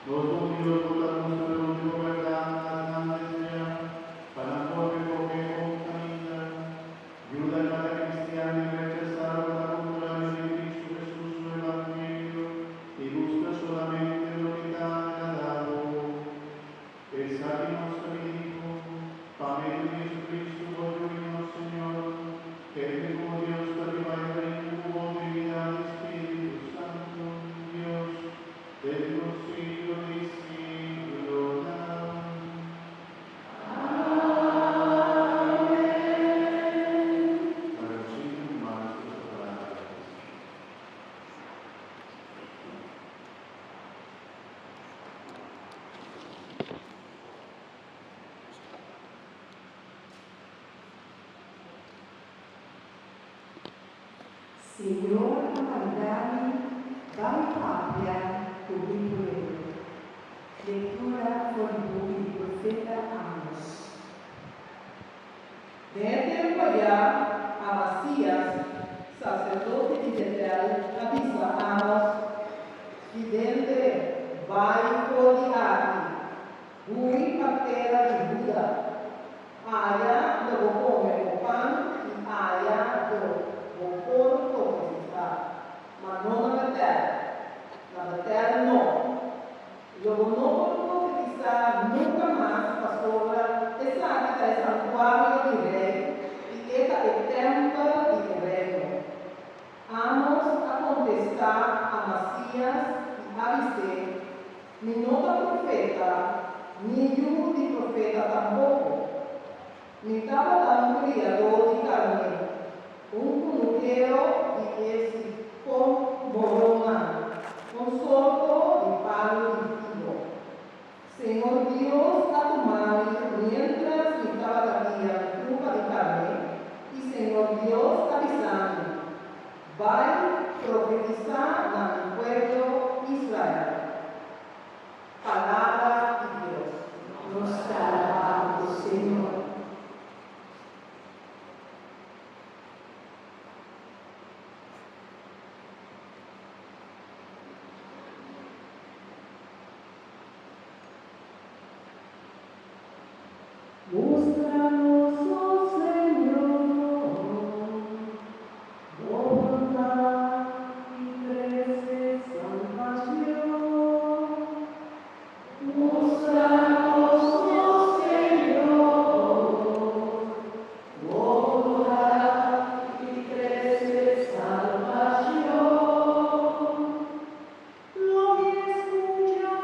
Nos bon Dios, bo ta mustra lus di bo bèrdat na esnan desviá, pa nan bolbe kohe e bon kaminda. Yuda kada kristian di rechasá loke ta kontrario di Kristu Hesus su evangelio i buska solamente loke ta agradá bo. Esaki nos ta pidi bo, pa medio di Jesucristo bo Yu i nos Señor, kende ku bo Dios ta biba i reina ku bo Trinidad di Spiritu Santo, Dios, den tur siglo di siglonan. Amen. Laga nos sinti un mas boso palabra di bendición. Señor a manda mi bai papia ku mi pueblo. Lektura for di buki di profeta Amos. Den e tempu ayá, Amasías, saserdote di Betel, a bisa Amos, Vidente, bai for di aki, hui pa tera di Huda. Aya lo bo kome bo pan i aya lo bo por profetisá, ma no na Betel, na Betel no. Lo bo no por profetisá nunka mas pasobra esaki ta e santuario di rei i e ta e tèmpel di e reino. Amos a kontestá Amasías i a bis'é, Mi no ta profeta, ni yu di profeta tampoko. Mi tabata un kriadó di karné, un kunukero di e sikomoronan, un sorto di palu di figo. Señor Dios a tuma mi miéntras mi tabata guia mi trupa di karné, i Señor Dios a bisa mi, Bai profetisá na mi pueblo Israel. Palabra di Dios. Nos ta alabá bo, Señor. Mustra nos, oh Señor, bo bondat i trese salbacion. Mustra nos, oh Señor, bo bondat i trese salbacion. Lo mi escucha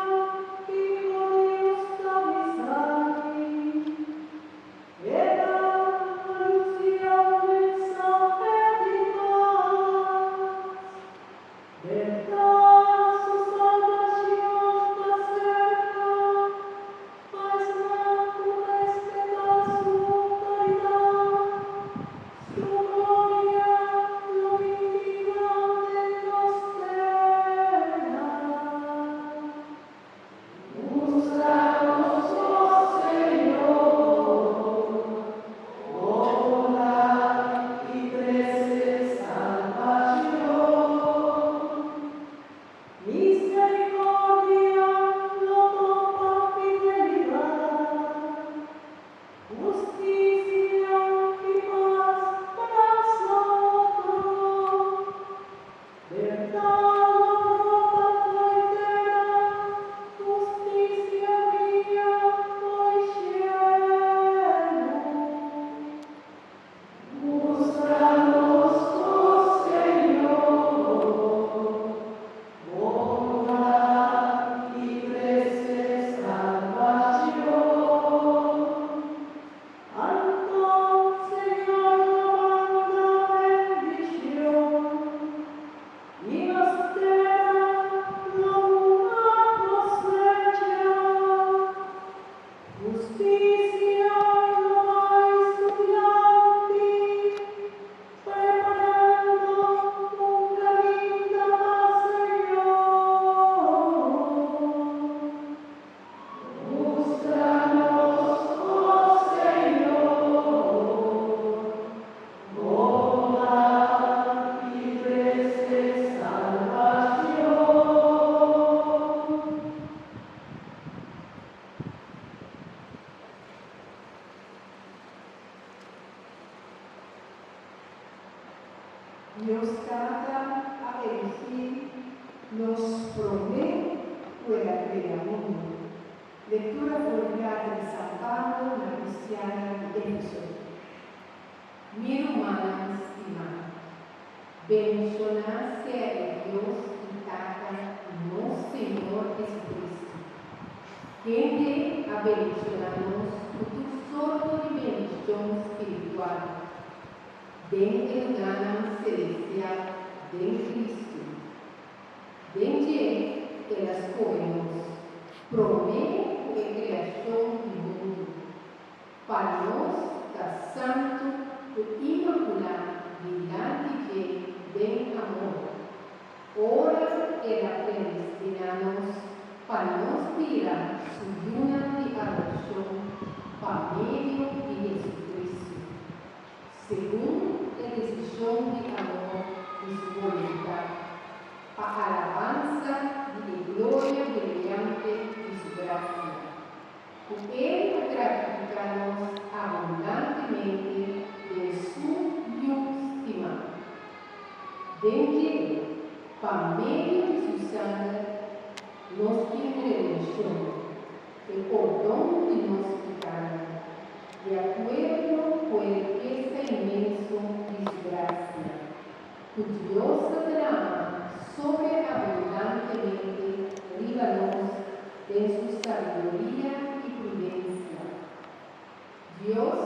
kico Dios ta bisa mi. E Dios Tata a eligí nos promé ku el a krea mundu. Lektura for di karta di San Pablo na kristiannan di Éfeso. Mi rumannan stimá, bendishoná sea e Dios i Tata di nos Señor Jesucristo, kende a bendishoná nos ku tur sorto di bendishon spiritual den e lugánan selestial den Cristo. Den dje el a skohe nos, promé ku e kreashon di mundu, pa nos ta santu ku imakulá dilanti dje den amor, ora el a predestiná nos pa nos bira su yunan di adopshon pa medio di Jesucristo, segun e desishon di amor di su boluntat, pa alabansa di e gloria briyante di su grasia. Ku El a gratifiká nos abundantemente den Su Yu stimá. Den dje, pa medio di Su sanger, nos tin redenshon, e pordon di nos pikánan, di akuerdo ku e rikesa inmenso di Su grasia, ku Dios a drama sobreabundantemente riba nos den su sabiduria i prudensia. Dios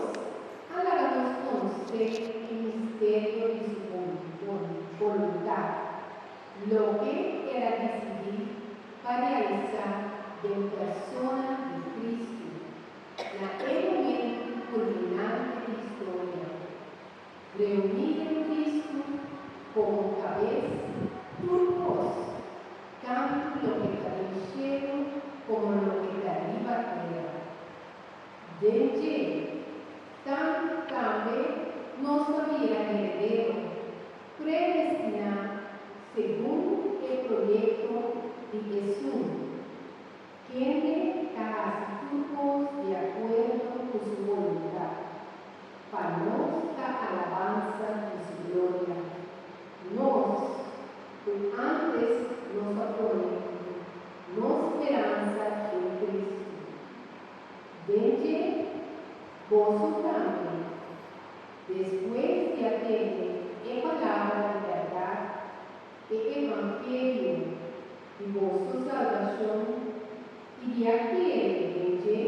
a laga nos konosé e misterio di su boluntat, loke el a disidí pa realisá den persona di Kristu na e momentu kulminante di historia. Reuní den Kristu komo kabes tur kos, tantu loke ta den shelu komo loke ta riba tera. Den dje, tantu tambe nos ta bira heredero, predestiná segun e proyekto di Esun, kende ta hasi tur kos di akuerdo ku su boluntat. Pa nos ta alabansa di su gloria. Nos, ku ántes nos a pone nos speransa den Kristu. Den dje, boso tambe, despues di a tende e palabra di bèrdat, e evangelio di boso salbashon, i di a kere den dje,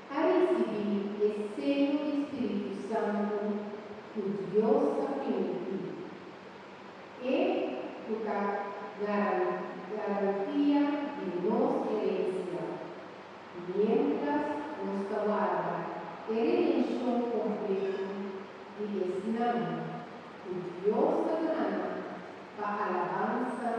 a risibí e seyo di spiritu santu ku Dios a primintí, e ku ta garantia di nos herensia, miéntras nos ta warda e redenshon kompleto di esnan ku Dios a gana pa alabansa.